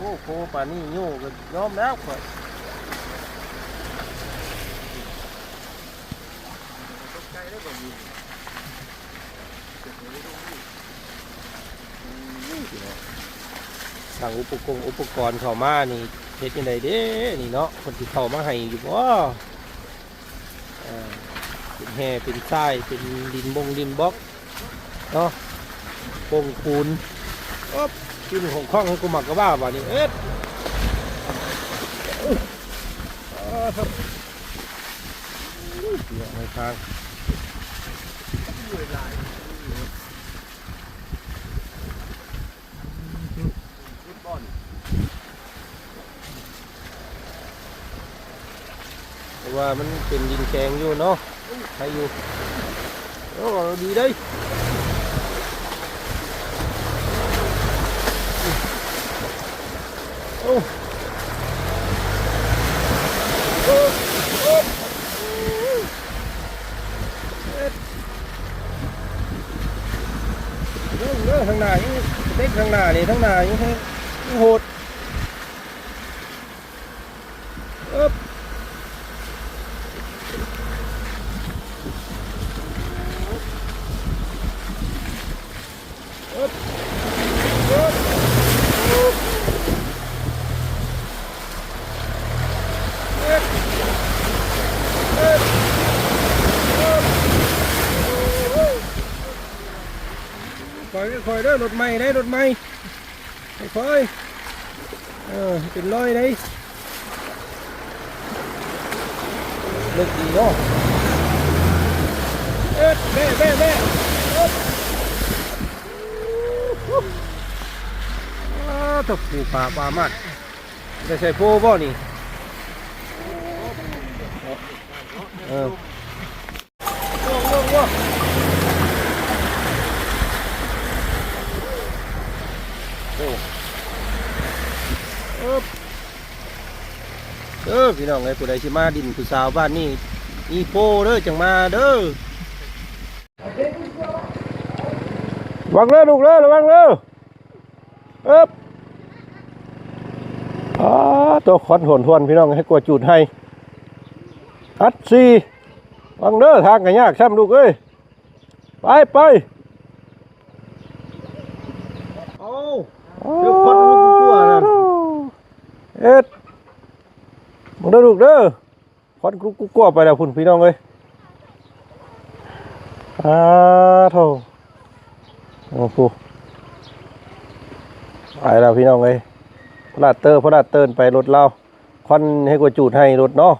ໂອ້ໂຫ ປານນີ້ໂຍກໍຍອມແລ້ວຂ້ອຍ. ສັ່ງອຸປະກົງອຸປະກອນເຂົ້າມານີ້ ເຮັດຈັ່ງໃດເດ້ນີ້ເນາະ? ເພິ່ນຊິເຂົ້າມາໃຫ້ຢູ່ບໍ່? ເອີ ເປັນແຮ່ເປັນຊາຍ ເປັນດິນບົງດິນບລັອກເນາະ ປົງປູນ. ອຶບ ກິນຂອງຂອງໃຫ້ກູໝາກກະບ້າບາດນີ້. ເອີ ອາ ໂທ້ ເອີ ເປັນຫຍັງໃນທາງ? ເພາະວ່າມັນເປັນດິນແຂງຢູ່ເນາະ ໃຄຢູ່. ໂອ້ ດີເດ້. ໂອ້ ເບິ່ງເດີ ທາງໜ້າຍັງເດັກ ທາງໜ້ານີ້ ທາງໜ້າຍັງ ຍັງໂຫດ. ອຶບ ອຶບ ອຶບ ອຶບ ອຶບ ອຶບ. ຄ່ອຍໆເດີ ລົດໃໝ່ເດ້ ລົດໃໝ່ ຄ່ອຍໆ. ເອີ ເປັນລອຍເດ້ ເລິກດີເນາະ. ເອີ ແບະ ແບະ ແບະ ອາ ໂທ້ ປູປາປາມາດ ໄດ້ໃສ່ໂພບໍ່ນີ້? ເອີ. ເດີພີ່ນ້ອງເອີຍ ຜູ້ໃດຊິມາດິນຜູ້ສາວບ້ານນີ້ ມີໂພເດີ ຈັ່ງມາເດີ. ລະວັງເດີລູກເດີ ລະວັງເດີ. ເອີບ ອາ ໂຕ ຄວັນຫວນໆ ພີ່ນ້ອງ ໃຫ້ກວດຈູດໃຫ້ ອັດສີ່ ວັງເດີ ທາງກໍຍາກຊ້ຳລູກເອີຍ ໄປ ໄປ. ເອົາ ເອົາ ເຮັດ ມັນເດີລູກເດີ. ຄວັນກຸກໆໆ ໄປແລ້ວພຸ້ນພີ່ນ້ອງເອີຍ ອາໂທ້ ໂອ້ໂຫ ໄປແລ້ວພີ່ນ້ອງເອີຍ ພະລາດເຕີ ພະລາດເຕີນໄປລົດລາວ ຄວັນໃຫ້ກວດຈູດໃຫ້ລົດເນາະ.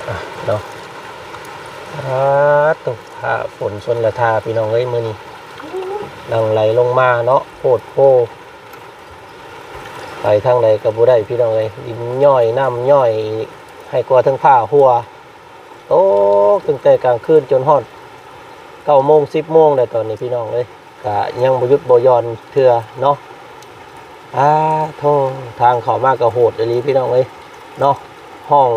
ອ່ະເນາະ ອາໂທ້ ຟ້າຝົນຊົນລະທາພີ່ນ້ອງເອີຍ ມື້ນີ້ຫຼັ່ງໄຫຼລົງມາເນາະ ໂພດໂພ ໄປທາງໃດກໍບໍ່ໄດ້ພີ່ນ້ອງເອີຍ ດິນຍ້ອຍ ນ້ຳຍ້ອຍ ໃຫ້ກວ່າເທິງຟ້າຫົວ ຕົກຕັ້ງແຕ່ກາງຄືນຈົນຮອດເກົ້າໂມງ ສິບໂມງແລ້ວຕອນນີ້ພີ່ນ້ອງເອີຍ ກະຍັງບໍ່ຢຸດບໍ່ຢ່ອນເທື່ອເນາະ ອາໂທ້ ທາງເຂົ້າມາກໍໂຫດອີ່ຫຼີພີ່ນ້ອງເອີຍເນາະ ຮ້ອງ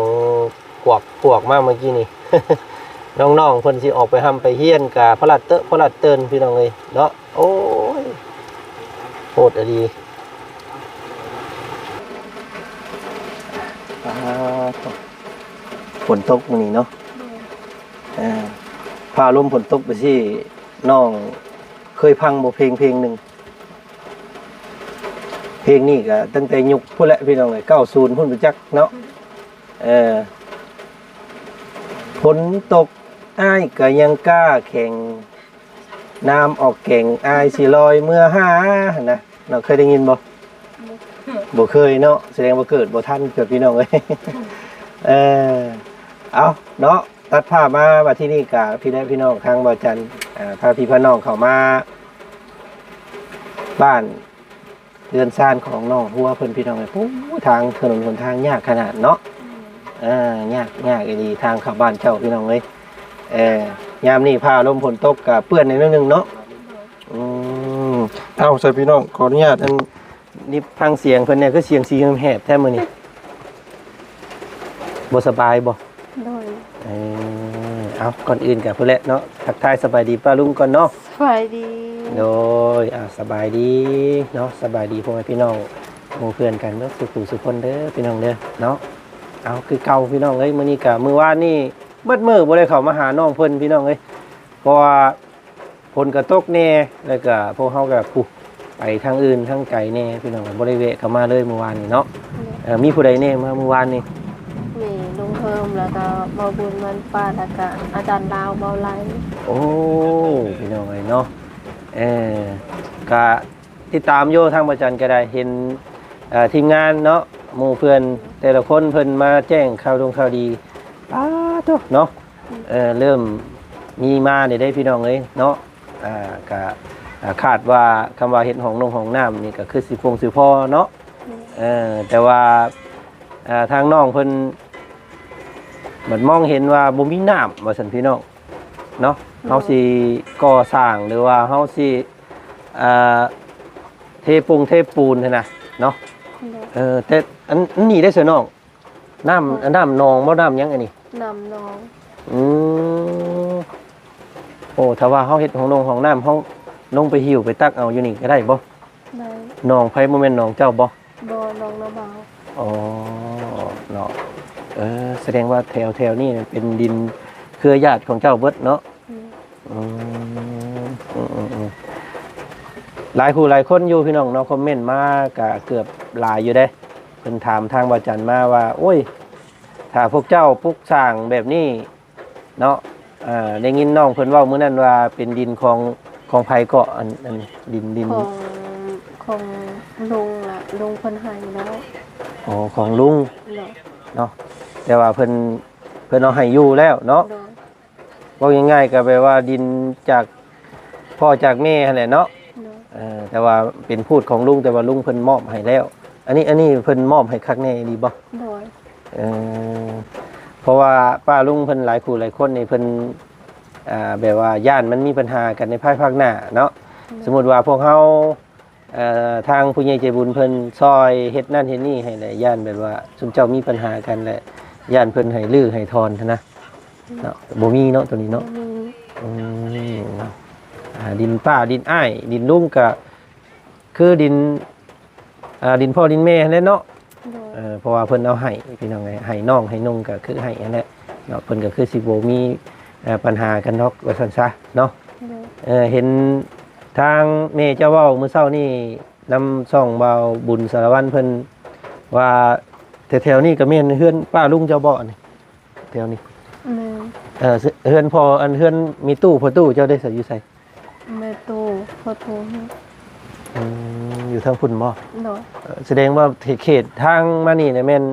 ກວກໆ ມາເມື່ອກີ້ນີ້ ນ້ອງໆ ເພິ່ນຊິອອກໄປຮ່ຳໄປຮຽນກະພະລັດເຕີພະລັດເຕີນພີ່ນ້ອງເອີຍເນາະ ໂອ້ຍ ໂຫດອີ່ຫຼີ ອາໂທ້ ຝົນຕົກມື້ນີ້ເນາະ ໂດຍ ເອີ ຟ້າລົມຝົນຕົກໄປຊີ້ ນ້ອງເຄີຍຟັງບໍ່ເພງເພງໜຶ່ງ ເພງນີ້ກະຕັ້ງແຕ່ຍຸກພຸ້ນແຫຼະພີ່ນ້ອງເອີຍ ເກົ້າສິບພຸ້ນໄປຈັກເນາະ ເອີ ຝົນຕົກອ້າຍກະຍັງກ້າແຂງ ນ້ຳອອກແກງ ອ້າຍຊິລອຍເມືອຫາ ຫັ້ນນະເນາະ. ເຄີຍໄດ້ຍິນບໍ່? ບໍ່ເຄີຍເນາະ. ສະແດງວ່າເກີດບໍ່ທັນເທື່ອ ພີ່ນ້ອງເອີຍ. ເອີ ເອົາເນາະ ຕັດພາບມາບັດທີນີ້ກະ ພີ່ແລະພີ່ນ້ອງ ທາງບ່າວຈັນ ອ່າ ພາພີ່ພານ້ອງເຂົ້າມາບ້ານ ເຮືອນຊານຂອງນ້ອງຫົວເພິ່ນ ພີ່ນ້ອງເອີຍ. ໂອ້ ທາງຖະໜົນຫົນທາງຍາກຂະໜາດເນາະ. ເອີ ຍາກ ຍາກອີ່ຫຼີ ທາງເຂົ້າບ້ານເຈົ້າ ພີ່ນ້ອງເອີຍ. ເອີ ຍາມນີ້ຟ້າລົມຝົນຕົກກະເປື້ອນໜ້ອຍໜຶ່ງເນາະ. ອືມ ເອົາ ໃສ່ພີ່ນ້ອງ ຂໍອະນຸຍາດ ອັນ ນິບຟັງສຽງເພິ່ນແດ່ ຄືສຽງຊິແຫບແທ້ມື້ນີ້ ບໍ່ສະບາຍບໍ່? ໂດຍ ເອີ ເອົາ ກ່ອນອື່ນກະພຸ້ນແຫຼະເນາະ ທັກທາຍສະບາຍດີປ້າລຸງກ່ອນເນາະ. ສະບາຍດີ. ໂດຍ ອ່າ ສະບາຍດີເນາະ ສະບາຍດີພໍ່ແມ່ພີ່ນ້ອງ ໝູ່ເພື່ອນກັນເບິດສູ່ຜູ້ສູ່ຄົນເດີ ພີ່ນ້ອງເດີເນາະ. ເອົາ ຄືເກົ່າ ພີ່ນ້ອງເອີຍ ມື້ນີ້ກະ ມື້ວານນີ້ເບິດມື້ບໍ່ໄດ້ເຂົ້າມາຫານ້ອງເພິ່ນ ພີ່ນ້ອງເອີຍ ເພາະວ່າ ຝົນກະຕົກແດ່ ແລ້ວກະພວກເຮົາກະ ພຸ້ນ ໄປທາງອື່ນທາງໄກແດ່ ພີ່ນ້ອງ ບໍ່ໄດ້ແວະເຂົ້າມາເລີຍມື້ວານນີ້ເນາະ. ເອີ ມີຜູ້ໃດແດ່ມາມື້ວານນີ້? ມີລຸງເພີ່ມ ແລ້ວກະເບົາບຸນ ວັນປາດ ແລ້ວກະອາຈານລາວ ເບົາໄລ. ໂອ້ ພີ່ນ້ອງເອີຍເນາະ ເອີ ກະຕິດຕາມຢູ່ ທາງບ່າວຈັນກະໄດ້ເຫັນ ເອີ ທີມງານເນາະ ໝູ່ເພື່ອນແຕ່ລະຄົນເພິ່ນມາແຈ້ງຂ່າວດົງຂ່າວດີ ປາໂທ້ເນາະ. ເອີ ເລີ່ມມີມາແດ່ເດ້ ພີ່ນ້ອງເອີຍເນາະ. ອ່າ ກະ ອ່າ ຄາດວ່າຄຳວ່າເຮັດຫ້ອງນົງຫ້ອງນ້ຳນີ້ກະຄືຊິຟົງຊິພໍເນາະ. ເອີ ແຕ່ວ່າ ອ່າ ທາງນ້ອງເພິ່ນບັດມອງເຫັນວ່າບໍ່ມີນ້ຳວ່າຊັ້ນ ພີ່ນ້ອງເນາະ. ເຮົາຊິກໍ່ສ້າງ ຫຼືວ່າເຮົາຊິ ອ່າ ເທປົງເທປູນຫັ້ນນະເນາະ. ໂດຍ ເອີ ແຕ່ອັນ ອັນນີ້ເດ້ ສະນ້ອງ ນ້ຳ ໂດຍ ນ້ຳໜອງບໍ່ ນ້ຳຫຍັງອັນນີ້? ນ້ຳໜອງ. ອືມ ໂອ້ ຖ້າວ່າເຮົາເຮັດຫ້ອງນົງຫ້ອງນ້ຳ ເຮົາລົງໄປຫິ້ວໄປຕັກເອົາຢູ່ນີ້ກະໄດ້ບໍ່? ໄດ້. ໜອງໃຜ ບໍ່ແມ່ນໜອງເຈົ້າບໍ່? ບໍ່ ໜອງນ້າບ່າວ. ອໍ ເນາະ ເອີ ສະແດງວ່າແຖວ ແຖວນີ້ເປັນດິນເຄືອຍາດຂອງເຈົ້າເບິດເນາະ. ອືມ ອືມ ອືມ ອືມ ອືມ ຫຼາຍຜູ້ຫຼາຍຄົນຢູ່ ພີ່ນ້ອງເນາະ ຄອມເມັນມາກະເກືອບຫຼາຍຢູ່ເດ້. ເພິ່ນຖາມທາງບ່າວຈັນມາວ່າ ໂອ້ຍ ຖ້າພວກເຈົ້າປຸກສ້າງແບບນີ້ເນາະ ເອີ ໄດ້ຍິນນ້ອງເພິ່ນເວົ້າມື້ນັ້ນວ່າເປັນດິນຂອງ ຂອງໃຜເກາະ? ອັນ ອັນດິນ ດິນ ຂອງ ຂອງລຸງລະ ລຸງເພິ່ນໃຫ້ແລ້ວ. ອໍ ຂອງລຸງ ໂດຍ ເນາະ ແຕ່ວ່າເພິ່ນ ເພິ່ນເອົາໃຫ້ຢູ່ແລ້ວເນາະ. ໂດຍ ເວົ້າງ່າຍໆ ກະແບບວ່າດິນຈາກພໍ່ຈາກແມ່ຫັ້ນແຫຼະເນາະ. ໂດຍ ເອີ ແຕ່ວ່າເປັນພູດຂອງລຸງ ແຕ່ວ່າລຸງເພິ່ນມອບໃຫ້ແລ້ວ. ອັນນີ້ ອັນນີ້ເພິ່ນມອບໃຫ້ຄັກແນ່ອີ່ຫຼີບໍ່? ໂດຍ ເອີ ເພາະວ່າປ້າລຸງເພິ່ນຫຼາຍຄູ່ຫຼາຍຄົນນີ້ເພິ່ນ ອ່າ ແບບວ່າຢ້ານມັນມີບັນຫາກັນໃນພາຍພາກໜ້າເນາະ. ໂດຍ ສົມມຸດວ່າພວກເຮົາ ເອີ ທາງຜູ້ໃຫຍ່ໃຈບຸນເພິ່ນຊ່ອຍເຮັດນັ້ນເຮັດນີ້ໃຫ້ແຫຼະ ຢ້ານແບບວ່າຊຸມເຈົ້າມີບັນຫາກັນແຫຼະ ຢ້ານເພິ່ນໃຫ້ຮື້ໃຫ້ຖອນຫັ້ນນະເນາະ. ບໍ່ມີເນາະ ໂຕນີ້ເນາະ. ບໍ່ມີ. ອືມ ອ່າ ດິນປ້າ ດິນອ້າຍ ດິນລຸງກະຄືດິນ ອ່າ ດິນພໍ່ດິນແມ່ຫັ້ນແຫຼະເນາະ. ໂດຍ ເອີ ເພາະວ່າເພິ່ນເອົາໃຫ້ ພີ່ນ້ອງເອີຍ ໃຫ້ນ້ອງໃຫ້ນຸ່ງກະຄືໃຫ້ຫັ້ນແຫຼະເນາະ. ເພິ່ນກະຄືຊິບໍ່ມີ ເອີ ບັນຫາກັນດອກວ່າຊັ້ນຊະເນາະ. ໂດຍ ເອີ ເຫັນທາງແມ່ເຈົ້າເວົ້າມື້ເຊົ້ານີ້ ນຳຊ່ອງບ່າວບຸນສາລະວັນເພິ່ນວ່າ ແຖວໆນີ້ກະແມ່ນເຮືອນປ້າລຸງເຈົ້າບໍ່ ອັນນີ້ ແຖວນີ້? ແມ່ນ. ເອີ ເຮືອນພໍ່ ອັນເຮືອນແມ່ຕູ້ ພໍ່ຕູ້ເຈົ້າເດ້ ໃສ ຢູ່ໃສ? ແມ່ຕູ້ ພໍ່ຕູ້. ອືມ ຢູ່ທາງພຸ້ນບໍ່? ໂດຍ ເອີ ສະແດງວ່າເຂດທາງມານີ້ນະແມ່ນ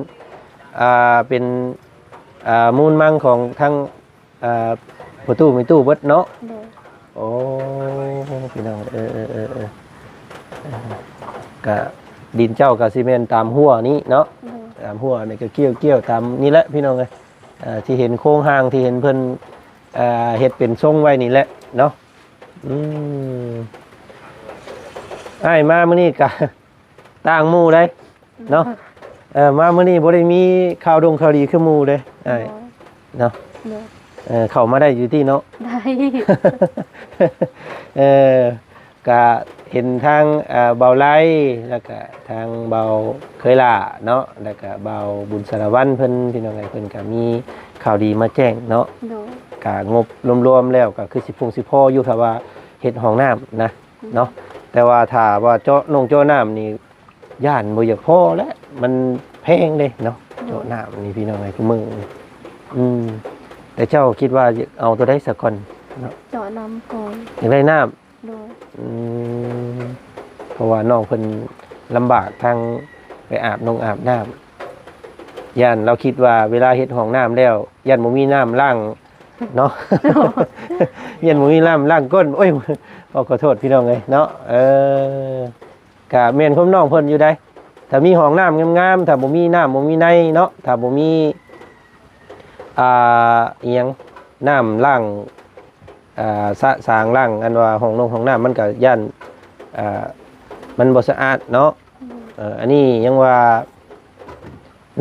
ອ່າ ເປັນ ອ່າ ມູນມັງຂອງທາງ ອ່າ ພໍ່ຕູ້ແມ່ຕູ້ເບິດເນາະ. ໂດຍ ໂອ້ ພີ່ນ້ອງ ເອີ ເອີ ເອີ ເອີ ກະດິນເຈົ້າກະຊິແມ່ນຕາມຮົ້ວນີ້ເນາະ. ໂດຍ ຕາມຮົ້ວນີ້ກະກ່ຽວໆຕາມນີ້ແຫຼະ ພີ່ນ້ອງເອີຍ. ເອີ ທີ່ເຫັນໂຄງຮ່າງ ທີ່ເຫັນເພິ່ນ ເອີ ເຮັດເປັນຊົງໄວ້ນີ້ແຫຼະເນາະ. ອືມ ອ້າຍມາມື້ນີ້ກະຕ່າງໝູ່ເດ້ເນາະ. ເອີ ມາມື້ນີ້ບໍ່ໄດ້ມີຂ່າວດົງຂ່າວດີຄືໝູ່ເດ້ອ້າຍ ບໍ່ ເນາະ. ໂດຍ ເອີ ເຂົ້າມາໄດ້ຢູ່ຕິເນາະ? ໄດ້. ເອີ ກະເຫັນທາງ ເອີ ບ່າວໄລ ແລ້ວກະທາງບ່າວເຄີຍຫຼ້າເນາະ ແລ້ວກະບ່າວບຸນສາລະວັນເພິ່ນ ພີ່ນ້ອງເອີຍ ເພິ່ນກະມີຂ່າວດີມາແຈ້ງເນາະ. ໂດຍ ກະງົບລວມໆແລ້ວກະຄືຊິພົງຊິພໍຢູ່ ຖ້າວ່າເຮັດຫ້ອງນ້ຳນະເນາະ. ໂດຍ ແຕ່ວ່າຖ້າວ່າເຈາະໜອງເຈາະນ້ຳນີ້ ຢ້ານບໍ່ຢາກພໍແຫຼະ ມັນແພງເດ້ເນາະ. ໂດຍ ເຈາະນ້ຳນີ້ ພີ່ນ້ອງເອີຍ ທຸກມື້ນີ້. ອືມ ແຕ່ເຈົ້າຄິດວ່າເອົາໂຕໃດສາກ່ອນ? ເນາະ ເຈາະນ້ຳກ່ອນ ຢາກໄດ້ນ້ຳ ໂດຍ ອືມ ເພາະວ່ານ້ອງເພິ່ນລຳບາກທາງໄປອາບນົງອາບນ້ຳ ຢ້ານລາວຄິດວ່າເວລາເຮັດຫ້ອງນ້ຳແລ້ວ ຢ້ານບໍ່ມີນ້ຳລ້າງເນາະ ຢ້ານບໍ່ມີນ້ຳລ້າງກົ້ນ ໂອ້ຍ ຂໍ ຂໍໂທດພີ່ນ້ອງເອີຍເນາະ ເອີ ກະແມ່ນຄວາມນ້ອງເພິ່ນຢູ່ໃດ໋ ຖ້າມີຫ້ອງນ້ຳງາມໆ ຖ້າບໍ່ມີນ້ຳບໍ່ມີໃນເນາະ ຖ້າບໍ່ມີ ອ່າ ອີ່ຫຍັງ ນ້ຳລ້າງ ອ່າ ສະສາງລ້າງ ອັນວ່າຫ້ອງນົງຫ້ອງນ້ຳ ມັນກະຢ້ານ ອ່າ ມັນບໍ່ສະອາດເນາະ ເອີ ອັນນີ້ຍັງວ່າ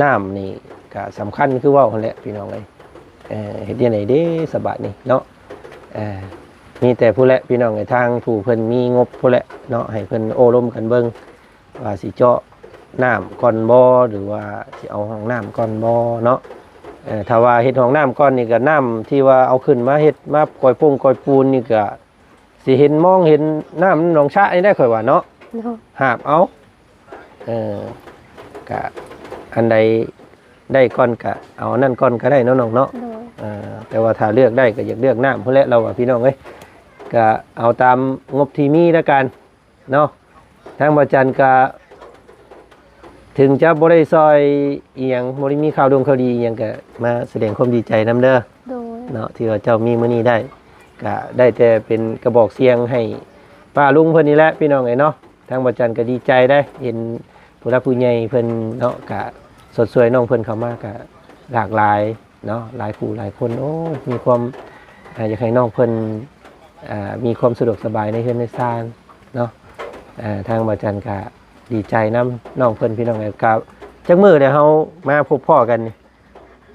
ນ້ຳນີ້ກະສຳຄັນຄືເວົ້າຫັ້ນແຫຼະພີ່ນ້ອງເອີຍ ເອີ ເຮັດຈັ່ງໃດເດ້ສະບາດນີ້ເນາະ ເອີ ມີແຕ່ພຸ້ນແຫຼະພີ່ນ້ອງເອີຍ ທາງຜູ້ເພິ່ນມີງົບພຸ້ນແຫຼະເນາະ ໃຫ້ເພິ່ນໂອ້ລົມກັນເບິ່ງ ວ່າຊິເຈາະນ້ຳກ່ອນບໍ່ ຫຼືວ່າຊິເອົາຫ້ອງນ້ຳກ່ອນບໍ່ເນາະ ເອີ ຖ້າວ່າເຮັດຫ້ອງນ້ຳກ່ອນນີ້ກະນ້ຳທີ່ວ່າເອົາຂຶ້ນມາເຮັດ ມາກອຍປົງກອຍປູນນີ້ກະ ຊິເຫັນ ມອງເຫັນນ້ຳໜອງຊະນີ້ແຫຼະ ຂ້ອຍວ່າເນາະ ໂດຍ ຫາບເອົາ ເອີ ກະອັນໃດໄດ້ກ່ອນກະເອົາອັນນັ້ນກ່ອນກະໄດ້ເນາະນ້ອງເນາະ ໂດຍ ເອີ ແຕ່ວ່າຖ້າເລືອກໄດ້ກະຢາກເລືອກນ້ຳພຸ້ນແຫຼະ ລາວວ່າພີ່ນ້ອງເອີຍ ກະເອົາຕາມງົບທີ່ມີລະກັນເນາະ ທາງບ່າວຈັນກະ ເຖິງຈະບໍ່ໄດ້ຊ່ອຍອີ່ຫຍັງ ບໍ່ໄດ້ມີຂ່າວດົງຂ່າວດີອີ່ຫຍັງ ກະມາສະແດງຄວາມດີໃຈນຳເດີ ໂດຍ ເນາະ ທີ່ວ່າເຈົ້າມີມື້ນີ້ໄດ້ ກະໄດ້ແຕ່ເປັນກະບອກສຽງໃຫ້ປ້າລຸງເພິ່ນນີ້ແຫຼະພີ່ນ້ອງເອີຍເນາະ ທາງບ່າວຈັນກະດີໃຈໄດ໋ ເຫັນຜູ້ຫຼັກຜູ້ໃຫຍ່ເພິ່ນເນາະ ກະຊົດຊ່ວຍນ້ອງເພິ່ນເຂົ້າມາກະຫຼາກຫຼາຍເນາະ ຫຼາຍຄູ່ຫຼາຍຄົນ ໂອ້ຍ ມີຄວາມ ອ່າ ຢາກໃຫ້ນ້ອງເພິ່ນ ອ່າ ມີຄວາມສະດວກສະບາຍໃນເຮືອນໃນຊານເນາະ ອ່າ ທາງບ່າວຈັນກະ ດີໃຈນຳນ້ອງເພິ່ນພີ່ນ້ອງເອີຍ ກະຈັກມື້ແລ້ວເຮົາມາພົບພໍ້ກັນນີ້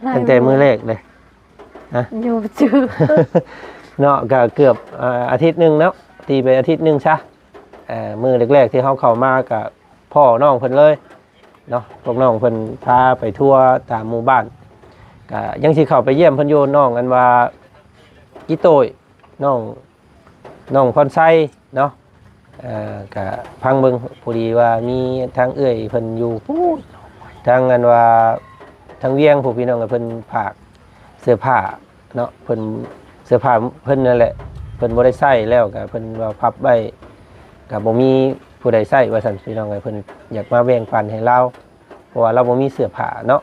ຫຼາຍ ຕັ້ງແຕ່ມື້ແລກເລີຍ ຮະ ຢູ່ບໍ່ຈື່ ເນາະ ກະເກືອບ ເອີ ອາທິດໜຶ່ງເນາະ ຕີເປັນອາທິດໜຶ່ງຊະ ເອີ ມື້ແລກໆທີ່ເຮົາເຂົ້າມາກະພໍ້ນ້ອງເພິ່ນເລີຍເນາະ ພວກນ້ອງເພິ່ນພາໄປທົວຕາມໝູ່ບ້ານ ກະຍັງຊິເຂົ້າໄປຢ້ຽມເພິ່ນຢູ່ ນ້ອງອັນວ່າ ກິໂຕ້ຍ ນ້ອງ ນ້ອງພອນໄຊເນາະ ເອີ ກະຟັງເບິ່ງ ພໍດີວ່າມີທາງເອື້ອຍເພິ່ນຢູ່ພຸ້ນ ທາງອັນວ່າ ທາງວຽງພຸ້ນ ພີ່ນ້ອງ ເພິ່ນຝາກເສື້ອຜ້າເນາະ ເພິ່ນ ເສື້ອຜ້າເພິ່ນນັ້ນແຫຼະ ເພິ່ນບໍ່ໄດ້ໃຊ້ແລ້ວ ກະເພິ່ນວ່າພັບໄວ້ ກະບໍ່ມີຜູ້ໃດໃຊ້ວ່າຊັ້ນ ພີ່ນ້ອງເອີຍ ເພິ່ນຢາກມາແບ່ງປັນໃຫ້ລາວ ເພາະວ່າລາວບໍ່ມີເສື້ອຜ້າເນາະ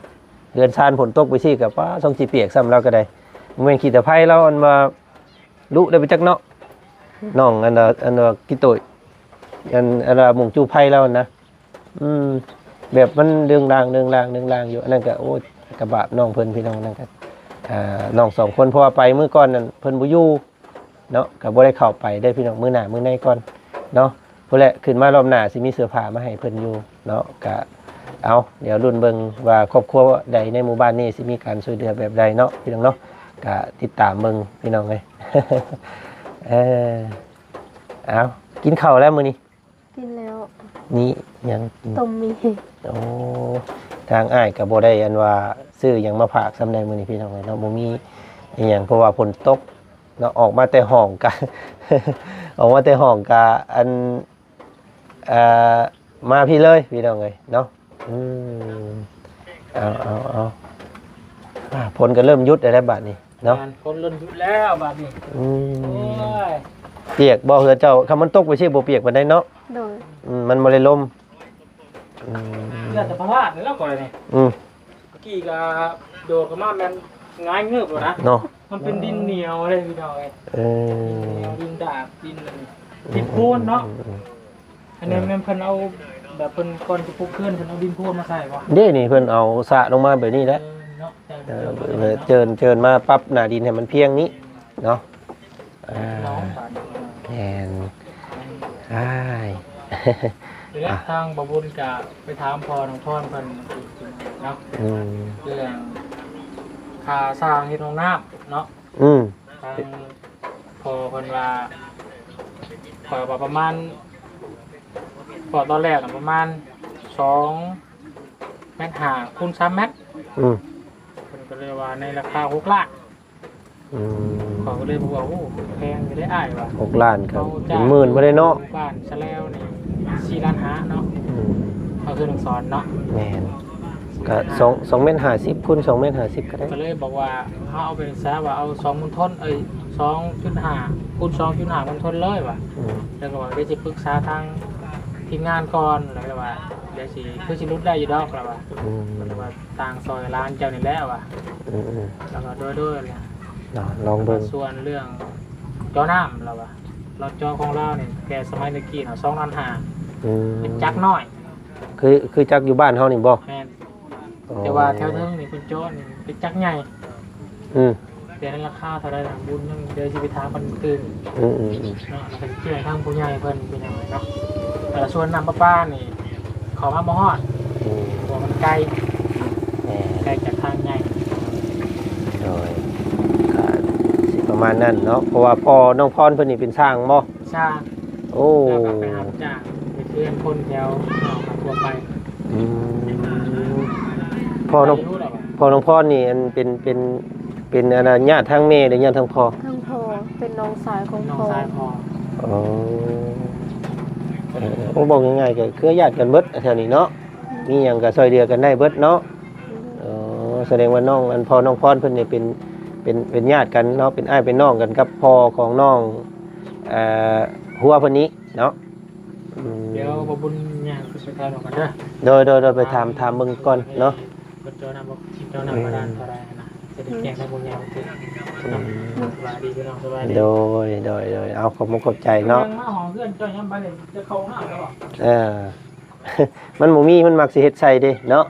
ເຮືອນຊານຝົນຕົກໄປຊີ້ກະ ປ້າ ຊ່ອງຊິປຽກຊ້ຳລາວກະໄດ້ ບໍ່ແມ່ນຂີ້ຕະໄພລາວ ອັນວ່າ ລຸໄດ້ໄປຈັກເນາະ ນ້ອງອັນ ອັນວ່າກິໂຕຍ ອັນ ອັນວ່າມຸງຈູໄພລາວນະ ອືມ ແບບມັນເລື່ອງລາງ ເລື່ອງລາງ ເລື່ອງລາງຢູ່ ອັນນັ້ນກະ ໂອ້ຍ ກະບາບນ້ອງເພິ່ນ ພີ່ນ້ອງ ນັ້ນກະ ອ່າ ນ້ອງສອງຄົນ ເພາະວ່າໄປມື້ກ່ອນນັ້ນເພິ່ນບໍ່ຢູ່ເນາະ ກະບໍ່ໄດ້ເຂົ້າໄປເດີພີ່ນ້ອງ ມື້ໜ້າມື້ໃນກ່ອນເນາະ ພຸ້ນແຫຼະ ຂຶ້ນມາລອບໜ້າຊິມີເສື້ອຜ້າມາໃຫ້ເພິ່ນຢູ່ເນາະ ກະ ເອົາ ດຽວລຸ້ນເບິ່ງວ່າຄອບຄົວໃດໃນໝູ່ບ້ານນີ້ຊິມີການຊ່ວຍເຫຼືອແບບໃດເນາະ ພີ່ນ້ອງເນາະ ກະຕິດຕາມເບິ່ງພີ່ນ້ອງເອີຍ ເອີ ເອົາ ກິນເຂົ້າແລ້ວມື້ນີ້ ກິນແລ້ວ ນີ້ຫຍັງ ຕົ້ມໝີ່ ໂອ້ ທາງອ້າຍກະບໍ່ໄດ້ອັນວ່າຊື້ຫຍັງມາຝາກສ່ຳໃດມື້ນີ້ພີ່ນ້ອງເອີຍເນາະ ບໍ່ມີອີ່ຫຍັງ ເພາະວ່າຝົນຕົກເນາະ ອອກມາແຕ່ຫ້ອງກະ ອອກມາແຕ່ຫ້ອງກະ ອັນ ເອີ ມາພີ້ເລີຍພີ່ນ້ອງເອີຍເນາະ ອືມ ເອົາ ເອົາ ເອົາ ອ່າ ຝົນກະເລີ່ມຢຸດແລ້ວບາດນີ້ເນາະ ແມ່ນ ຝົນເລີ່ມຢຸດແລ້ວບາດນີ້ ອືມ ໂອ້ຍ ປຽກບໍ່ເຮືອນເຈົ້າ ຄັນມັນຕົກໄປຊີ້ບໍ່ປຽກປານໃດເນາະ ໂດຍ ອືມ ມັນບໍ່ໄດ້ລົມ ອືມ ເຫຼືອແຕ່ພະລາດນີ້ແຫຼະຂ້ອຍນີ້ ອືມ ເມື່ອກີ້ກະໂດດເຂົ້າມາແມ່ນຫງາຍງືບໂລດນະ ເນາະ ມັນເປັນດິນໜຽວເດ້ພີ່ນ້ອງເອີຍ ເອີ ດິນໜຽວ ດິນດາກ ດິນ ອືມ ດິນໂພນເນາະ ອືມ ອືມ ອັນນີ້ແມ່ນເພິ່ນເອົາ ແບບເພິ່ນກ່ອນຈະປຸກເຮືອນ ເພິ່ນເອົາດິນໂພນມາໃສ່ບໍ່ ເດ້ນີ້ ເພິ່ນເອົາສະລົງມາແບບນີ້ແຫຼະ ເອີ ເນາະ ເອີ ເຈີນ ເຈີນມາປັບໜ້າດິນໃຫ້ມັນພຽງນີ້ເນາະ ອ່າ ແມ່ນ ອ້າຍ ນີ້ແຫຼະ ອ່ະ ທາງບ່າວບຸນກະໄປຖາມພໍ່ນ້ອງພອນເພິ່ນເນາະ ອືມ ເລື່ອງຄ່າສ້າງເຮັດຫ້ອງນ້ຳເນາະ ອືມ ທາງພໍ່ເພິ່ນວ່າ ຂ້ອຍວ່າປະມານ ເພາະຕອນແລກນະປະມານສອງແມັດຫ້າຄູນສາມແມັດ ອືມ ເພິ່ນກະເລີຍວ່າໃນລາຄາຫົກລ້ານ ອືມ ຂ້ອຍກະເລີຍບອກວ່າ ໂອ້ ແພງຢູ່ເດ້ອ້າຍວ່າ ຫົກລ້ານກະເປັນໝື່ນບໍ່ໄດ້ເນາະ ບ້ານສະແລວນີ້ສີ່ລ້ານຫ້າເນາະ ອືມ ກະຄືນ້ອງສອນເນາະ ແມ່ນ ອ່າ ສອງ ສອງແມັດຫ້າສິບຄູນສອງແມັດຫ້າສິບກໍໄດ້ ກໍເລີຍບອກວ່າເຮົາເອົາເປັນຊະວ່າເອົາສອງມົນທົນ ເອີຍ ສອງຈຸດຫ້າຄູນສອງຈຸດຫ້າມົນທົນເລີຍວ່າ ອືມ ແລ້ວກໍວ່າດຽວຊິປຶກສາທາງທີມງານກ່ອນ ແລ້ວວ່າດຽວຊິ ຄືຊິຫຼຸດໄດ້ຢູ່ດອກ ແລ້ວວ່າ ອືມ ແລ້ວວ່າ ຕ່າງຊ່ອຍຫຼານເຈົ້ານີ້ແຫຼະວ່າ ອືມໆ ແລ້ວກໍໂດຍໆ ເນາະ ລອງເບິ່ງ ສ່ວນເລື່ອງເຈາະນ້ຳລາວວ່າ ລາວເຈາະຂອງລາວນີ້ ແຕ່ສະໄໝແຕ່ກີ້ນະ ສອງລ້ານຫ້າ ອືມ ເປັນຈັກນ້ອຍ ຄື ຄືຈັກຢູ່ບ້ານເຮົານີ້ບໍ່? ແມ່ນ ອໍ ແຕ່ວ່າແຖວເທິງນີ້ເພິ່ນເຈາະນີ້ເປັນຈັກໃຫຍ່ ອືມ ແຕ່ໃນລາຄາເທົ່າໃດນະ ບຸນຍັງ ດຽວຊິໄປຖາມເພິ່ນຕື່ມ ອືມໆໆ ເນາະ ແລ້ວກໍຊິແຈ້ງທາງຜູ້ໃຫຍ່ເພິ່ນ ເປັນຫຍັງເນາະ ແລ້ວສ່ວນນ້ຳປະປານີ້ເຂົ້າມາບໍ່ຮອດ ອືມ ເພາະວ່າມັນໄກ ແມ່ນ ໄກຈາກທາງໃຫຍ່ ໂດຍ ກໍຊິປະມານນັ້ນເນາະ ເພາະວ່າພໍ່ນ້ອງພອນເພິ່ນນີ້ເປັນຊ່າງບໍ່? ຊ່າງ ໂອ້ ແລ້ວກໍໄປຮັບຈ້າງເຮັດເຮືອນຄົນແຖວນອກທົ່ວໄປ ອືມ ພໍ່ນ້ອງ ໄດ້ຢູ່ແລ້ວວ່າ ພໍ່ນ້ອງພອນນີ້ ອັນ ເປັນ ເປັນ ເປັນ ອັນ ຍາດທາງແມ່ ຫຼືຍາດທາງພໍ່? ທາງພໍ່ ເປັນນ້ອງຊາຍຂອງ ນ້ອງຊາຍພໍ່ ພໍ່ ອໍ ເອີ ໂອ້ ເວົ້າງ່າຍໆ ກໍເຄືອຍາດກັນເບິດແຖວນີ້ເນາະ ອືມ ມີຫຍັງກໍຊ່ອຍເຫຼືອກັນໄດ້ເບິດເນາະ ອືມ ເອີ ສະແດງວ່ານ້ອງ ອັນ ພໍ່ນ້ອງພອນເພິ່ນນີ້ເປັນ ເປັນ ເປັນຍາດກັນເນາະ ເປັນອ້າຍເປັນນ້ອງກັນກັບພໍ່ຂອງນ້ອງ ເອີ ຫົວເພິ່ນນີ້ເນາະ ອືມ ດຽວບ່າວບຸນຍ່າງໄປຖາມເພິ່ນກ່ອນເດີ ໂດຍໆໆ ໄປຖາມ ຖາມເບິ່ງກ່ອນເນາະ ເພິ່ນເຈົ້ານຳບໍ່ ເຈົ້ານຳ ອືມ ບາດານເທົ່າໃດຫັ້ນນະ ຈະໄດ້ແຈ້ງໃຫ້ຜູ້ໃຫຍ່ເພິ່ນ ອືມ ສະບາຍດີພີ່ນ້ອງ ສະບາຍດີ ໂດຍໆໆ ເອົາ ຂອບມຸກຂອບໃຈເນາະ ມາຫອງເຮືອນເຈົ້າຍາມໃດນີ້ ຈະເຂົ້າຫ້ອງນ້ຳແລ້ວບໍ່? ເອີ ມັນບໍ່ມີ ມັນມັກຊິເຮັດໃສ່ເດ້ເນາະ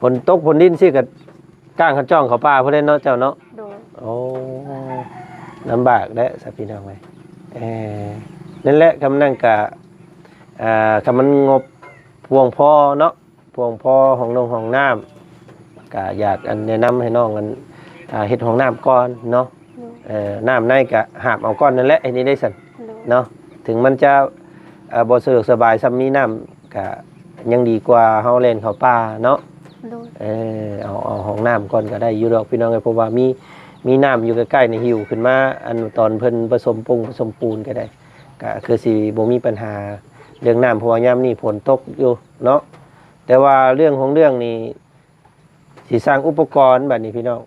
ຝົນຕົກຝົນດິນຊີ້ກໍ ກ້າງຄັນຈ້ອງເຂົ້າປ່າພຸ້ນແຫຼະເນາະເຈົ້າເນາະ ໂດຍ ໂອ້ ລຳບາກແຫຼະຊະພີ່ນ້ອງເອີຍ ເອີ ນັ້ນແຫຼະ ຄຳນັ້ນກະ ອ່າ ຄຳມັນງົບພຽງພໍເນາະ ພຽງພໍຫ້ອງນົງຫ້ອງນ້ຳ ກະຢາກ ອັນ ແນະນຳໃຫ້ນ້ອງ ອັນ ອ່າ ເຮັດຫ້ອງນ້ຳກ່ອນເນາະ ໂດຍ ເອີ ນ້ຳໃນກະຫາບເອົາກ່ອນນັ້ນແຫຼະ ເຮັດແນວໃດຊັ້ນ ໂດຍ ເນາະ ເຖິງມັນຈະ ເອີ ບໍ່ສະດວກສະບາຍສ່ຳມີນ້ຳ ກະຍັງດີກວ່າເຮົາແລ່ນເຂົ້າປ່າເນາະ ໂດຍ ເອີ ເອົາ ເອົາຫ້ອງນ້ຳກ່ອນກໍໄດ້ຢູ່ດອກພີ່ນ້ອງເອີຍ ເພາະວ່າມີ ມີນ້ຳຢູ່ໃກ້ໆນີ້ ຫິ້ວຂຶ້ນມາ ອັນ ຕອນເພິ່ນປະສົມປຸງປະສົມປູນກໍໄດ້ ກະຄືຊິບໍ່ມີບັນຫາເລື່ອງນ້ຳ ເພາະວ່າຍາມນີ້ຝົນຕົກຢູ່ເນາະ ແຕ່ວ່າເລື່ອງຂອງເລື່ອງນີ້ ຊິສ້າງອຸປະກອນບາດນີ້ພີ່ນ້ອງ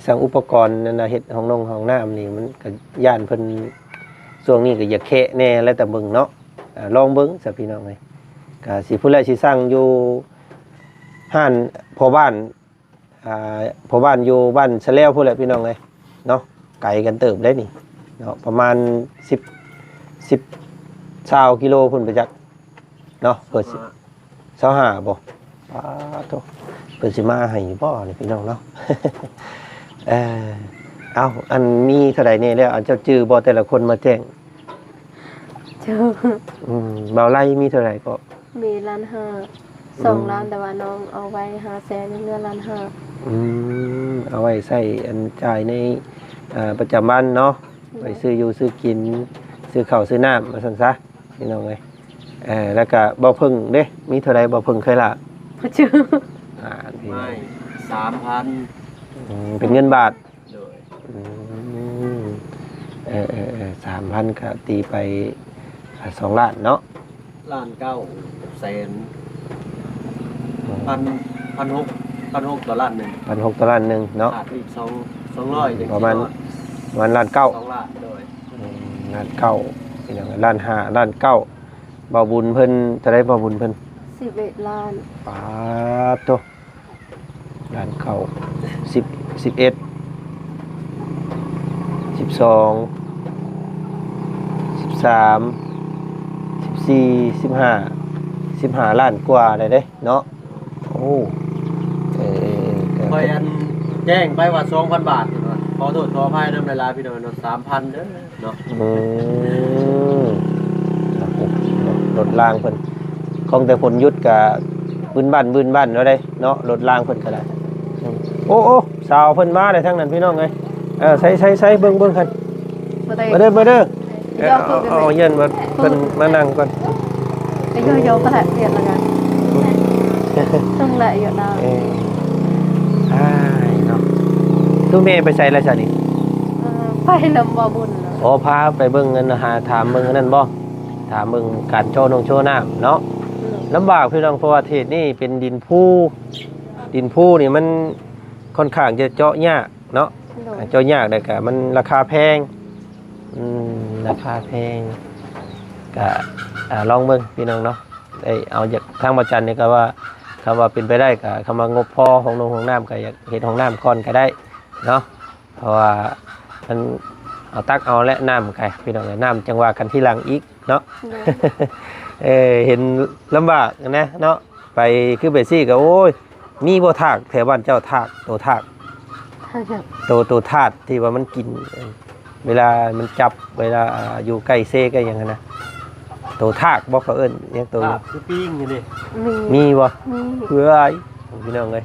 ສ້າງອຸປະກອນນັ້ນນະ ເຮັດຫ້ອງນົງຫ້ອງນ້ຳນີ້ ມັນກໍຢ້ານເພິ່ນ ຊ່ວງນີ້ກໍຢາກແຄະແດ່ແລ້ວ ແຕ່ເບິ່ງເນາະ ອ່າ ລອງເບິ່ງຊະພີ່ນ້ອງເອີຍ ກໍຊິພຸ້ນແຫຼະ ຊິສ້າງຢູ່ຮ້ານພໍ່ບ້ານ ອ່າ ພໍ່ບ້ານຢູ່ບ້ານສະແລວພຸ້ນແຫຼະພີ່ນ້ອງເອີຍເນາະ ໄກກັນເຕີບເດ້ນີ້ເນາະ ປະມານສິບ ສິບ ຊາວກິໂລພຸ້ນໄປຈັກເນາະ ເພິ່ນຊິ ຊາວຫ້າບໍ່? ປາດໂທ້ ເພິ່ນຊິມາໃຫ້ຢູ່ບໍ່ນີ້ພີ່ນ້ອງເນາະ ເອີ ເອົ້າ ອັນ ມີເທົ່າໃດແດ່ແລ້ວ ອັນ ເຈົ້າຈື່ບໍ່ ແຕ່ລະຄົນມາແຈ້ງ? ຈື່ ອືມ ບ່າວໄລມີເທົ່າໃດເກາະ? ມີລ້ານຫ້າ ອືມ ສອງລ້ານ ແຕ່ວ່ານ້ອງເອົາໄວ້ຫ້າແສນ ຍັງເຫຼືອລ້ານຫ້າ ອືມ ເອົາໄວ້ໃຊ້ ອັນ ຈ່າຍໃນ ເອີ ປະຈຳວັນເນາະ ໂດຍ ໄວ້ຊື້ຢູ່ຊື້ກິນ ຊື້ເຂົ້າຊື້ນ້ຳ ວ່າຊັ້ນຊະ ພີ່ນ້ອງເອີຍ ເອີ ແລ້ວກະບ່າວເພິ່ງເດ້ ມີເທົ່າໃດບ່າວເພິ່ງເຄີຍລະ? ບໍ່ຈື່ ອ່າ ໄມ້ສາມພັນ ອືມ ເປັນເງິນບາດ ໂດຍ ອືມ ເອີໆໆ ສາມພັນ ກະຕີໄປ ອ່າ ສອງລ້ານເນາະ ລ້ານເກົ້າແສນ ອືມ ພັນ ພັນຫົກ ພັນຫົກຕໍ່ລ້ານໜຶ່ງ ພັນຫົກຕໍ່ລ້ານໜຶ່ງເນາະ ຂາດອີກສອງ ສອງຮ້ອຍ ປະມານ ປະມານລ້ານເກົ້າ ສອງລ້ານ ໂດຍ ອືມ ລ້ານເກົ້າ ເປັນຫຍັງ ລ້ານຫ້າ ລ້ານເກົ້າ ບ່າວບຸນເພິ່ນເທົ່າໃດ ບ່າວບຸນເພິ່ນ? ສິບເອັດລ້ານ ປາດໂທ້ ລ້ານເກົ້າ ສິບ ສິບເອັດ ສິບສອງ ສິບສາມ ສິບສີ່ ສິບຫ້າ ສິບຫ້າລ້ານກວ່າໄດ້ເດ້ເນາະ ໂອ້ ເອີ ເອີ ເອີ ຂ້ອຍອັນແຈ້ງໄປວ່າສອງພັນບາດ ຂໍໂທດຂໍອະໄພນຳຫຼາຍໆ ພີ່ນ້ອງເນາະ ສາມພັນເດີເນາະ ອືມ ລົດລາງເພິ່ນ ຂອງແຕ່ຝົນຢຸດກະບຶ້ນບັ້ນບຶ້ນບັ້ນເນາະເດ້ເນາະ ລົດລາງເພິ່ນກະໄດ້ ໂອ້ ໂອ້ ສາວເພິ່ນມາແລ້ວທາງນັ້ນ ພີ່ນ້ອງເອີຍ ເອີ ໃສ່ ໃສ່ ໃສ່ ເບິ່ງ ເບິ່ງຫັ້ນ ມາເດີ ມາເດີ ເອີ ເອົາ ເອົາ ຢ້ານວ່າເພິ່ນມານັ່ງກ່ອນ ໄປຢູ່ ຢູ່ກໍແຫຼະ ວຽກລະກັນ ຕ້ອງແຫຼະຢູ່ນາ ເອີ ອ້າຍເນາະ ຕູ້ແມ່ໄປໃສລະຊະນີ້? ເອີ ໄປນຳບ່າວບຸນລະ ອໍ ພາໄປເບິ່ງ ອັນ ຫາຖາມເບິ່ງອັນນັ້ນບໍ່? ຖາມເບິ່ງການໂຈະນົງໂຈະນ້ຳເນາະ ໂດຍ ລຳບາກພີ່ນ້ອງ ເພາະວ່າເຂດນີ້ເປັນດິນພູ ດິນພູນີ້ມັນຄ່ອນຂ້າງຈະເຈາະຍາກເນາະ ໂດຍ ເຈາະຍາກ ແລ້ວກະມັນລາຄາແພງ ອືມ ລາຄາແພງ ກະ ອ່າ ລອງເບິ່ງພີ່ນ້ອງເນາະ ໄດ້ເອົາຈາກທາງບໍ່ຈັນນີ້ ກະວ່າ ຄຳວ່າເປັນໄປໄດ້ ກະຄຳວ່າງົບພໍ ຫ້ອງນົງຫ້ອງນ້ຳ ກະຢາກເຮັດຫ້ອງນ້ຳກ່ອນກະໄດ້ເນາະ ເພາະວ່າມັນເອົາຕັກເອົາແຫຼະ ນ້ຳກະ ພີ່ນ້ອງເອີຍ ນ້ຳຈັ່ງວ່າກັນທີຫຼັງອີກເນາະ ໂດຍ ເອີ ເຫັນລຳບາກນະເນາະ ໄປຄືໄປຊີ້ກະ ໂອ້ຍ ມີບໍ່ທາກແຖວບ້ານເຈົ້າ ທາກ ໂຕທາກ ທາກຫຍັງ? ໂຕ ໂຕທາດທີ່ວ່າມັນກິນ ເວລາມັນຈັບ ເວລາ ອ່າ ຢູ່ໃກ້ເຊໃກ້ຫຍັງຫັ້ນນະ ໂຕທາກບໍ່ ເຂົາເອີ້ນຫຍັງໂຕ ທາກຄືປີ້ງນີ້ເດ້ ມີ ມີບໍ່? ມີ ເອີຍ ພີ່ນ້ອງເອີຍ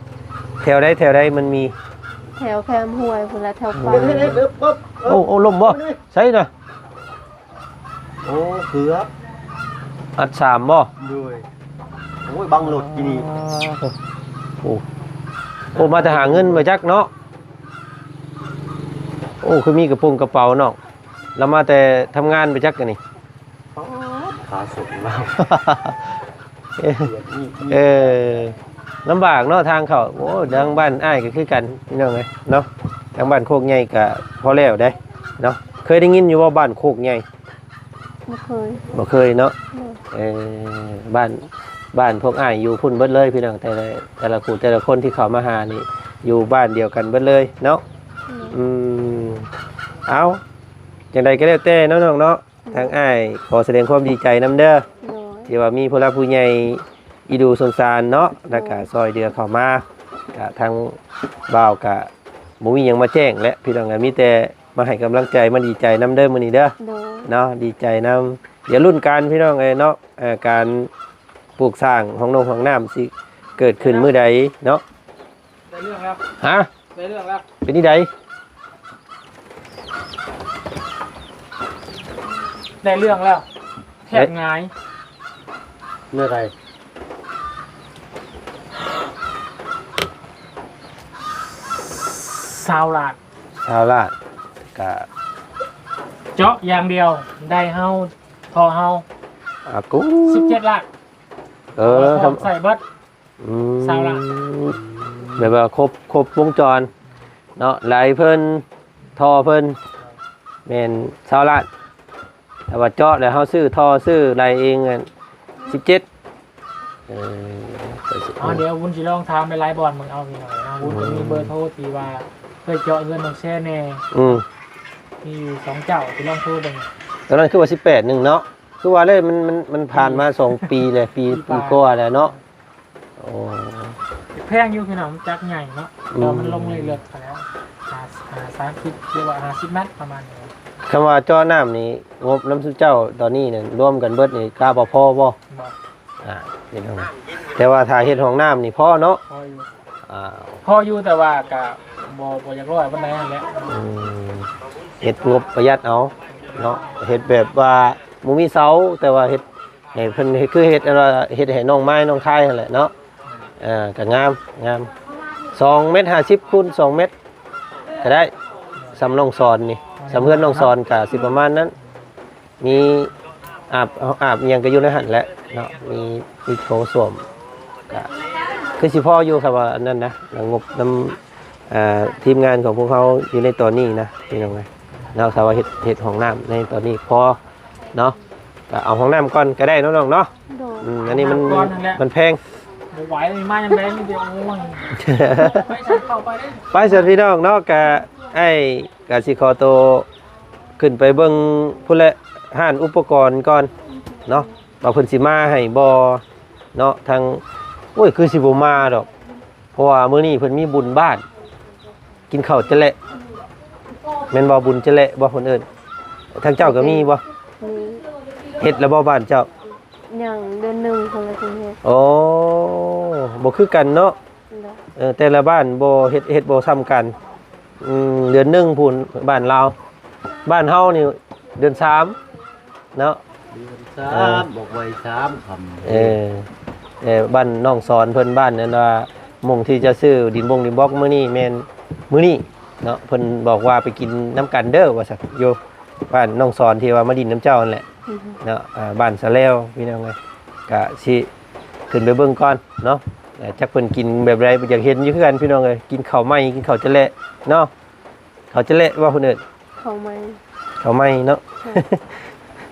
ແຖວໃດ ແຖວໃດມັນມີ? ແຖວແຄມຫ້ວຍພຸ້ນລະ ແຖວປ່າ ໂອ້ ໂອ້ ລົ້ມບໍ່? ໃສນະ? ໂອ້ ເກືອບ ອັດສາມບໍ່? ໂດຍ ໂອ້ຍ ບັງລົດກີ້ນີ້ ໂອ້ ໂອ້ ມາແຕ່ຫາເງິນບໍ່ຈັກເນາະ ໂອ້ ຄືມີກະໂປງກະເປົາເນາະ ລາວມາແຕ່ທຳງານບໍ່ຈັກອັນນີ້ ປາດ ຂາສົນລາວ ເອີ ລຳບາກເນາະທາງເຂົ້າ ໂອ້ ທາງບ້ານອ້າຍກະຄືກັນ ພີ່ນ້ອງເອີຍເນາະ ທາງບ້ານໂຄກໃຫຍ່ກະພໍແລ້ວເດ້ເນາະ ເຄີຍໄດ້ຍິນຢູ່ບໍ່ ບ້ານໂຄກໃຫຍ່? ບໍ່ເຄີຍ ບໍ່ເຄີຍເນາະ ໂດຍ ເອີ ບ້ານ ບ້ານພວກອ້າຍຢູ່ພຸ້ນເບິດເລີຍພີ່ນ້ອງ ແຕ່ລະ ແຕ່ລະຄູ່ແຕ່ລະຄົນທີ່ເຂົ້າມາຫານີ້ ຢູ່ບ້ານດຽວກັນເບິດເລີຍເນາະ ໂດຍ ອືມ ເອົາ ຈັ່ງໃດກະແລ້ວແຕ່ເນາະນ້ອງເນາະ ໂດຍ ທາງອ້າຍຂໍສະແດງຄວາມດີໃຈນຳເດີ ໂດຍ ທີ່ວ່າມີຜູ້ຫຼັກຜູ້ໃຫຍ່ອີດູສົງສານເນາະ ໂດຍ ແລ້ວກະຊ່ອຍເຫຼືອເຂົ້າມາ ກະທາງບ່າວກະບໍ່ມີຫຍັງມາແຈ້ງແຫຼະ ພີ່ນ້ອງ ກະມີແຕ່ ມາໃຫ້ກຳລັງໃຈ ມາດີໃຈນຳເດີມື້ນີ້ເດີ ໂດຍ ເນາະ ດີໃຈນຳ ດຽວລຸ້ນກັນພີ່ນ້ອງເອີຍເນາະ ເອີ ການປູກສ້າງຫ້ອງນົງຫ້ອງນ້ຳຊິເກີດຂຶ້ນມື້ໃດເນາະ ໄດ້ເລື່ອງແລ້ວ ຮະ ໄດ້ເລື່ອງແລ້ວ ເປັນຈັ່ງໃດ ໄດ້ເລື່ອງແລ້ວ ແທບຫງາຍ ເມື່ອໃດ? ຊາວລ້ານ ຊາວລ້ານ ກະ ເຈາະຢ່າງດຽວ ໄດ້ເຮົາ ທໍ່ເຮົາ ອາກູ ສິບເຈັດລ້ານ ເອີ ເອົາມາພ້ອມໃສ່ເບິດ ອືມ ຊາວລ້ານ ແບບວ່າຄົບ ຄົບວົງຈອນເນາະ ໄຫຼເພິ່ນ ທໍ່ເພິ່ນ ແມ່ນ ຊາວລ້ານ ແຕ່ວ່າເຈາະແລ້ວເຮົາຊື້ທໍ່ຊື້ໄຫຼເອງ ອັນ ສິບເຈັດ ເອີ ເອົາ ດຽວວຸ້ນຊິລອງຖາມຫຼາຍໆບ່ອນເບິ່ງ ເອົາ ພີ່ນ້ອງເນາະ ວຸ້ນກະມີເບີໂທທີ່ວ່າເຄີຍເຈາະເຮືອນນ້ອງແຊແດ່ ອືມ ມີຢູ່ສອງເຈົ້າ ຊິລອງໂທເບິ່ງ ຕອນນັ້ນຄືວ່າສິບແປດໜຶ່ງເນາະ ຄືວ່າແລ້ວ ມັນ ມັນ ມັນຜ່ານມາ ອືມ ສອງປີແລ້ວ ປີ ປີກວ່າແລ້ວເນາະ ໂອ້ ແພງຢູ່ພີ່ນ້ອງ ຈັກໃຫຍ່ເນາະ ອືມ ແຕ່ວ່າມັນລົງເລື້ອຍໆ ແລ້ວ ຫ້າ ຫ້າ ສາມສິບ ຫຼືວ່າຫ້າສິບແມັດ ປະມານນີ້ ຄຳວ່າເຈາະນ້ຳນີ້ ງົບນຳຊຸມເຈົ້າຕອນນີ້ນະ ລວມກັນເບິດນີ້ ກະບໍ່ພໍບໍ່? ບໍ່ ອ່າ ພີ່ນ້ອງ ແຕ່ວ່າຖ້າເຮັດຫ້ອງນ້ຳນີ້ພໍເນາະ ພໍຢູ່ ອ່າ ພໍຢູ່ ແຕ່ວ່າກະບໍ່ ບໍ່ຢາກຮ້ອຍປານໃດຫັ້ນແຫຼະ ອືມ ເຮັດງົບປະຢັດເອົາເນາະ ເຮັດແບບວ່າບໍ່ມີເສົາ ແຕ່ວ່າເຮັດ ໃຫ້ເພິ່ນເຮັດ ຄືເຮັດອັນວ່າ ເຮັດໃຫ້ນ້ອງມາຍນ້ອງຄາຍຫັ້ນແຫຼະເນາະ ເອີ ກະງາມ ງາມ ສອງແມັດຫ້າສິບຄູນສອງແມັດກະໄດ້ ສ່ຳນ້ອງສອນນີ້ ສ່ຳເຮືອນນ້ອງສອນກະຊິປະມານນັ້ນ ມີອາບ ອາບຫຍັງກະຢູ່ໃນຫັ້ນແຫຼະເນາະ ມີ ມີໂຖສ້ວມ ກະຄືຊິພໍຢູ່ ຄຳວ່າອັນນັ້ນນະ ງົບນຳ ອ່າ ທີມງານຂອງພວກເຮົາຢູ່ໃນຕອນນີ້ນະ ພີ່ນ້ອງເອີຍເນາະ ຖ້າວ່າເຮັດ ເຮັດຫ້ອງນ້ຳໃນຕອນນີ້ພໍເນາະ ກະເອົາຫ້ອງນ້ຳກ່ອນກະໄດ້ເນາະນ້ອງເນາະ ໂດຍ ອືມ ອັນນີ້ມັນ ມັນແພງ ບໍ່ໄຫວ ມາຍາມແລງນີ້ດຽວ ໂອ້ຍ ໄປຊັ້ນ ເຂົ້າໄປເດ້ ໄປຊັ້ນ ພີ່ນ້ອງເນາະ ກະອ້າຍກະຊິຂໍໂຕຂຶ້ນໄປເບິ່ງພຸ້ນແຫຼະ ຮ້ານອຸປະກອນກ່ອນເນາະ ວ່າເພິ່ນຊິມາໃຫ້ບໍ່ເນາະ ທາງ ໂອ້ຍ ຄືຊິບໍ່ມາດອກ ເພາະວ່າມື້ນີ້ເພິ່ນມີບຸນບ້ານ ກິນເຂົ້າຈະແລະ ແມ່ນບໍ່? ບຸນຈະແລະບໍ່ເພິ່ນເອີ້ນ? ທາງເຈົ້າກໍມີບໍ່? ມີ ເຮັດແລ້ວບໍ່ບ້ານເຈົ້າ? ຍັງ ເດືອນໜຶ່ງພຸ້ນລະຈຶ່ງເຮັດ. ໂອ້ ບໍ່ຄືກັນເນາະ. ໂດຍ. ເອີ ແຕ່ລະບ້ານບໍ່ເຮັດ ເຮັດບໍ່ສ່ຳກັນ. ອືມ ເດືອນໜຶ່ງພຸ້ນບ້ານລາວ. ບ້ານເຮົານີ້ເດືອນສາມ ເນາະ ເດືອນສາມ ເອີ ອອກໃໝ່ສາມຄ່ຳ. ເອີ ເອີ ບ້ານນ້ອງສອນເພິ່ນ ບ້ານນັ້ນວ່າ ໝ່ອງທີ່ຈະຊື້ດິນບົງດິນບລັອກມື້ນີ້ແມ່ນມື້ນີ້ເນາະ ເພິ່ນບອກວ່າໄປກິນນຳກັນເດີວ່າຊັ້ນ ຢູ່ບ້ານນ້ອງສອນທີ່ວ່າມາດິນນຳເຈົ້າຫັ້ນແຫຼະ ອືຮຶ ເນາະ ອ່າ ບ້ານສະແລວ ພີ່ນ້ອງເອີຍ ກະຊິ ຂຶ້ນໄປເບິ່ງກ່ອນເນາະ ເອີ ຈັກເພິ່ນກິນແບບໃດ ຢາກເຫັນຢູ່ຄືກັນພີ່ນ້ອງເອີຍ ກິນເຂົ້າໃໝ່ ກິນເຂົ້າຈະແລະເນາະ ເຂົ້າຈະແລະບໍ່ເພິ່ນເອີ້ນ ເຂົ້າໃໝ່ ເຂົ້າໃໝ່ເນາະ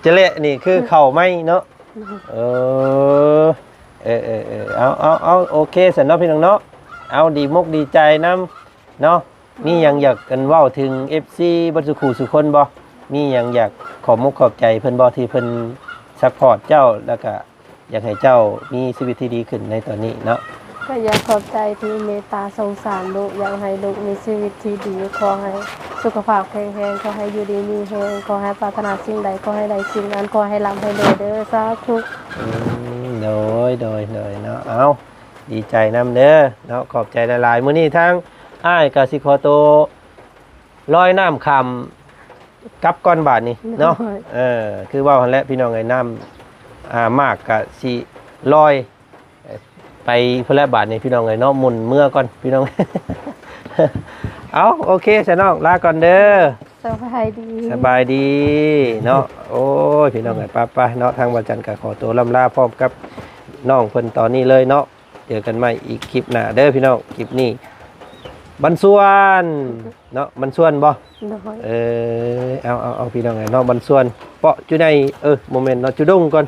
ເຈົ້າ ຈະແລະນີ້ຄືເຂົ້າໃໝ່ເນາະ ເອີ ເອີ ເອີ ເອີ ເອົາ ເອົາ ເອົາ ໂອເຄຊັ້ນເນາະພີ່ນ້ອງເນາະ ເອົາ ດີມົກດີໃຈນຳເນາະ ມີຫຍັງຢາກ ອັນ ເວົ້າເຖິງເອັຟຊີເບິດສູ່ຄູ່ສູ່ຄົນບໍ່ ມີຫຍັງຢາກຂອບມົກຂອບໃຈເພິ່ນບໍ່ ທີ່ເພິ່ນຊັບພອດເຈົ້າ ແລ້ວກະ ຢາກໃຫ້ເຈົ້າມີຊີວິດທີ່ດີຂຶ້ນໃນຕອນນີ້ເນາະ ກໍຢາກຂອບໃຈທີ່ເມດຕາສົງສານລູກ ຢາກໃຫ້ລູກມີຊີວິດທີ່ດີ ຂໍໃຫ້ສຸຂະພາບແຂງແຮງ ຂໍໃຫ້ຢູ່ດີມີແຮງ ຂໍໃຫ້ປາດຖະໜາສິ່ງໃດ ຂໍໃຫ້ໄດ້ສິ່ງນັ້ນ ຂໍໃຫ້ລ່ຳໃຫ້ລວຍເດີ້ ສາທຸ ອືມ ໂດຍ ໂດຍ ໂດຍເນາະ ເອົາ ດີໃຈນຳເດີ້ເນາະ ຂອບໃຈຫຼາຍໆ ມື້ນີ້ທາງອ້າຍກໍຊິຂໍໂຕ ລອຍນ້ຳຂ້າມກັບກ່ອນບາດນີ້ເນາະ ໂດຍ ເອີ ຄືເວົ້າຫັ້ນແຫຼະພີ່ນ້ອງເອີຍ ນ້ຳ ອ່າ ໝາກກະຊິລອຍໄປພຸ້ນແຫຼະບາດນີ້ພີ່ນ້ອງເອີຍເນາະ ໝູນເມືອກ່ອນພີ່ນ້ອງ ເອົາ ໂອເຄຊະນ້ອງ ລາກ່ອນເດີ້ ສະບາຍດີ ສະບາຍດີເນາະ ໂອ້ຍ ພີ່ນ້ອງເອີຍ ໄປໆ ເນາະ ທາງບ່າວຈັນກໍຂໍຕົວລ່ຳລາພ້ອມກັບນ້ອງເພິ່ນຕອນນີ້ເລີຍເນາະ ເຈີກັນໃໝ່ອີກຄລິບໜ້າເດີ້ພີ່ນ້ອງ ຄລິບນີ້ບັນຊວນເນາະ ບັນຊວນບໍ່ ໂດຍ ເອີ ເອົາ ເອົາ ເອົາ ພີ່ນ້ອງເອີຍເນາະ ບັນຊວນ ເປາະຈຸໃນ ເອີ ບໍ່ແມ່ນເນາະ ຈຸດົງກ່ອນ